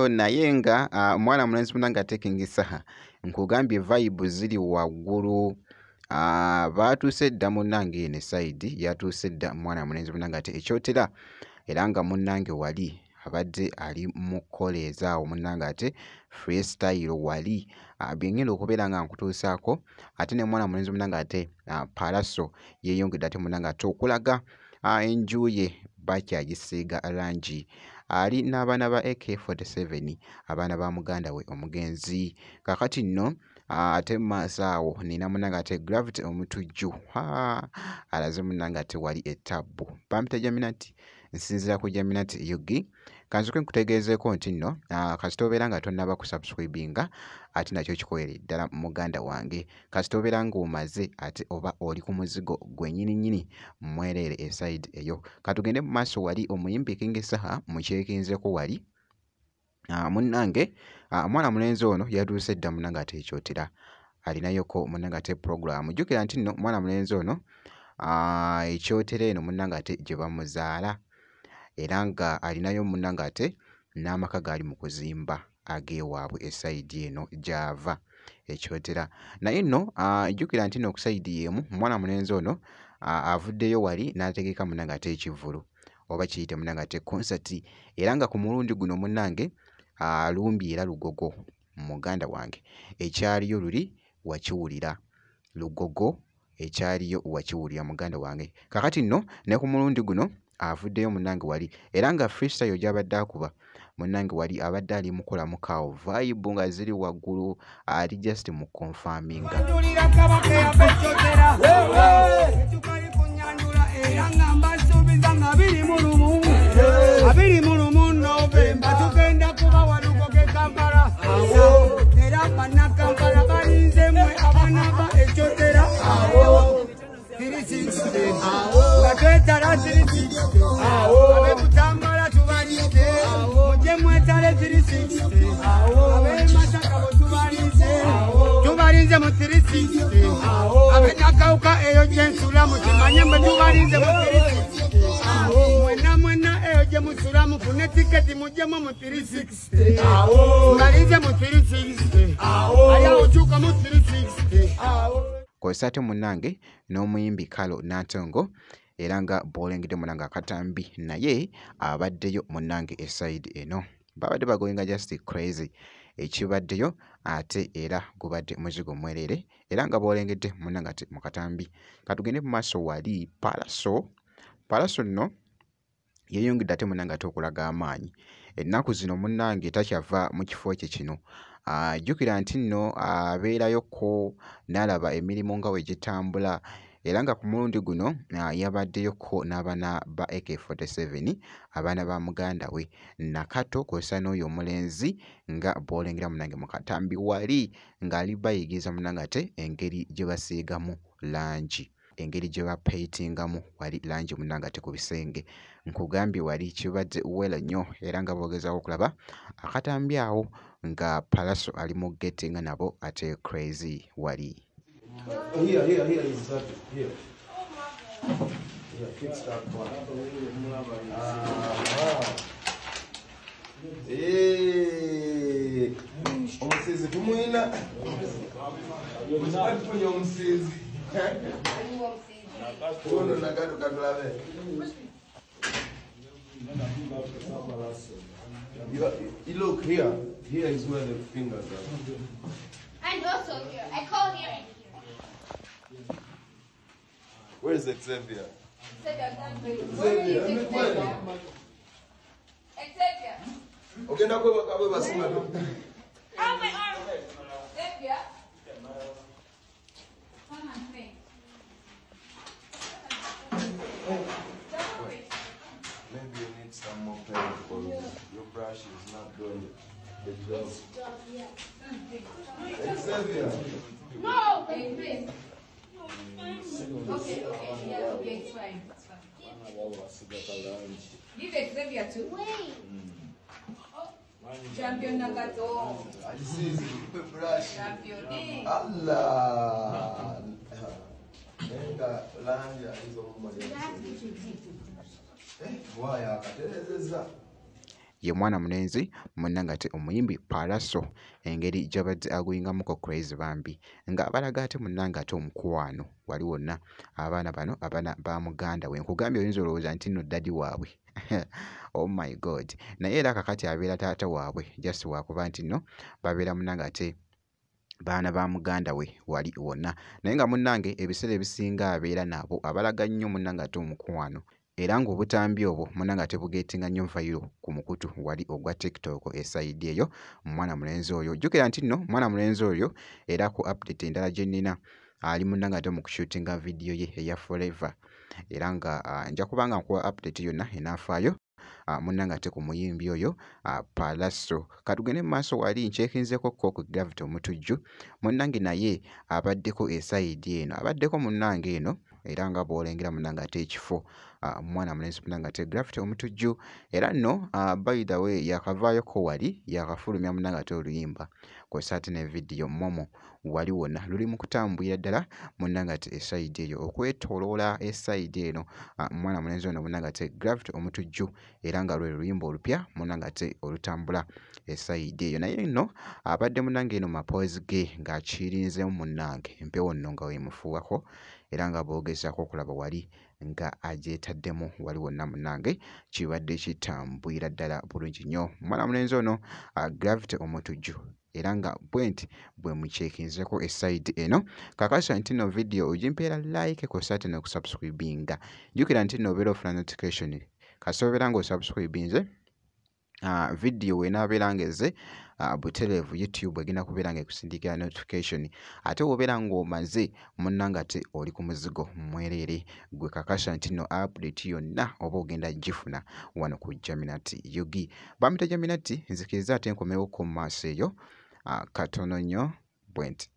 Naye nga omwana mulenzi munnange ate King Saha, nkugambye vibe ziri waggulu. Baatuuse dda munnange eno esayidi, yatuuse dda mwana mulenzi munnange ate ekyotera, era nga munnange wali abadde ali mu kkoleeza awo munnange ate freestyle wali bye ngenda okubeera nga nkutuusaako. Ate ne mwana mulenzi munnange ate Pallaso yeeyongedde ate munnange ate okulaga enju ye bakyagisiiga langi, ali n'abaana ba AK47, abaana ba muganda we omugenzi. Kaakati nno ate mu maaso awo nina munnange ate Gravity Omutujju alaze munnange ate wali ettabbu. Bampita Jaminati, nsinziira ku Jaminati UG. Kanzooke nkutegeezeeko nti nno kasita obeera nga tonnaba kusubscribinga ate nakyo kikolere ddala muganda wange. Kasita obeera ng'omaze ate oba oli ku muzigo gwennyini nnyini mwereere esayidi eyo. Katugende mu maaso wali omuyimbi King Saha mukyekinzeko wali munnange omwana mulenzi ono yatuuse dda munnange ate ekyotera, alinayoko munnange ate pulogulaamu. Jjukira nti nno omwana mulenzi ono ekyotera eno munnange ate gye bamuzaala, era nga alinayo munnange ate n'amaka g'ali mu kuzimba ag'ewaabwe esayidi eno gy'ava ekyotera. Naye nno jjukira nti nno ku sayidi y'emu omwana mulenzi ono avuddeyo wali n'ategeka munnange ate ekivvulu oba kiyite munnange ate konsati, era nga ku mulundi guno munnange alumbye era Lugogo muganda wange. Ekyaliyo luli wakiwulira, Lugogo ekyaliyo wakiwulira muganda wange. Kaakati nno ne ku mulundi guno avuddeyo munnange wali, era nga freestyle gy'abadde akuba munnange wali abadde ali mukolamu kaawo vibe nga ziri waggulu, ali just mu confirminga. Njulira kabaka eyava ekyotera. Etukali kunyanjula era nga mbasuubiza nga 21 21 Novemba tugenda kuba Walugogo e Kampala. Era bannakampala balinze mmwe abaana ba ekyotera. 360 nga twetala 360, ab'e Butambala tubalinze, mujje mwetale 360, ab'e Masaka bo tubalinze, tubalinze mu 360, ab'e Nakawuka eyo gye nsula mukimanye mwe tubalinze mu 360, mwenna mwenna eyo gye musula mufune tiketi mujjemu mu 360, mbalinze mu 360, ayawo kyuka mu 360. Kw'ossa ate munnange n'omuyimbi Carol Nantongo, era nga bw'olengedde munnange akatambi naye abaddeyo munnange esayidi eno. Babadde bagoinga just crazy ekibaddeyo, ate era gubadde muzigo mwereere, era nga bw'olengedde munnange ate mu katambi. Katugende mu maaso wali Pallaso. Pallaso nno yeeyongedde ate munnange ate okulaga amaanyi. Ennaku zino munnange takyava mu kifo kye kino. Jjukira nti nno abeerayokko n'alaba emirimu nga bwe gitambula, era nga ku mulundi guno yabaddeyokko n'abaana ba AK47, abaana ba muganda we Nakato, kw'ossa n'oyo omulenzi nga bw'olengera munnange mu katambi wali ng'ali bayigiriza munnange ate engeri gye basiigamu langi, engeri gye bapaintingamu wali langi munnange ate ku bisenge. Nkugambye wali kibadde well nnyo, era nga bw'ogezaako okulaba akatambi awo nga Pallaso ali mu gettinga nabo ate crazy wali. Here, here, here is that. Here. Here, fix that one. Ah. Hey. Omusizi tumwina. Tufunye omusizi. Ono nagado katulabe. You look here. Here is where the fingers are. And also here. I call here and here. Where is Xavier? Xavier. Xavier. Xavier. Okay, now go back. Oh, my arm. Xavier. Come and play. Maybe you need some more paint because your brush is not doing the job. Xavier. No, please. Okay, okay, yeah, okay, it's fine. It's fine. Give Xavier too. Wait. Champion Nakato. Brush. Champion. Allah. Lanja hizo. Ye mwana mulenzi munnange ate omuyimbi Pallaso engeri gy'abadde aguyingamuko crazy bambi nga balaga ate munnange ate omukwano wali wonna abaana bano abaana ba muganda we. Nkugambye oyinza olowooza nti nno ddadi waabwe oh my god, naye era kakati abeera taata waabwe just wakuba nti nno babeera munnange ate baana ba muganda we wali wonna. Naye nga munnange ebiseera ebisinga abeera nabo abalaga nnyo munnange ate omukwano, era ng'obutambi obwo munnange ate bugeetinga nnyo viral ku mukutu wali ogwa TikTok esayidi eyo. Mwana mulenzi oyo jjukira nti nno mwana mulenzi oyo era ku update endala gye nnina ali munnange ate mu kushootinga vidiyo ye eya Forever, era nga nja kuba nga nkuwa update yonna enaafaayo munnange ate ku muyimbi oyo Pallaso. Katugende mu maaso wali nkyekinzeeko ko ku Gravity Omutujju munnange naye abaddeko esayidi eno, abaddeko munnange eno era nga bw'olengera munnange ate ekifo mwana mulenzi munnange ate Gravity Omutujju. Era nno by the way yakavaayoko wali yakafulumya munnange ate oluyimba kw'ossa ate ne vidiyo Momo wali wonna luli mu kutambulira ddala munnange ate esayidi eyo okwetooloola esayidi eno mwana mulenzi ono munnange ate Gravity Omutujju, era nga lwe luyimba olupya munnange ate olutambula esayidi eyo. Naye nno abadde munnange eno mapoozi ge ng'akirinzeemu munnange empewo nno nga weemufuuwako, era nga boogezaako okulaba wali nga agyetaddemu wali wonna munnange kibadde kitambulira ddala bulungi nnyo mwana mulenzi ono Gravity Omutujju, era nga bwe nti bwe mukyekinzeeko esayidi eno. Kakasa nti nno vidiyo ogimpeera like kw'ossa ate n'okusubscribinga. Jjukira nti nno obeera ofuna notification kasita obeera ng'osubscribinze vidiyo w'enaabeera ng'ezze butereevu YouTube egenda kubeera ng'ekusindikira notification. Ate bw'obeera ng'omaze munnange ate oli ku muzigo mwereere, gwe kakasa nti nno update yonna oba ogenda gifuna wano ku Jaminati UG. Bamuyita Jaminati, nzikiriza ate nkomewoko mu maaso eyo katono nnyo bwe nti.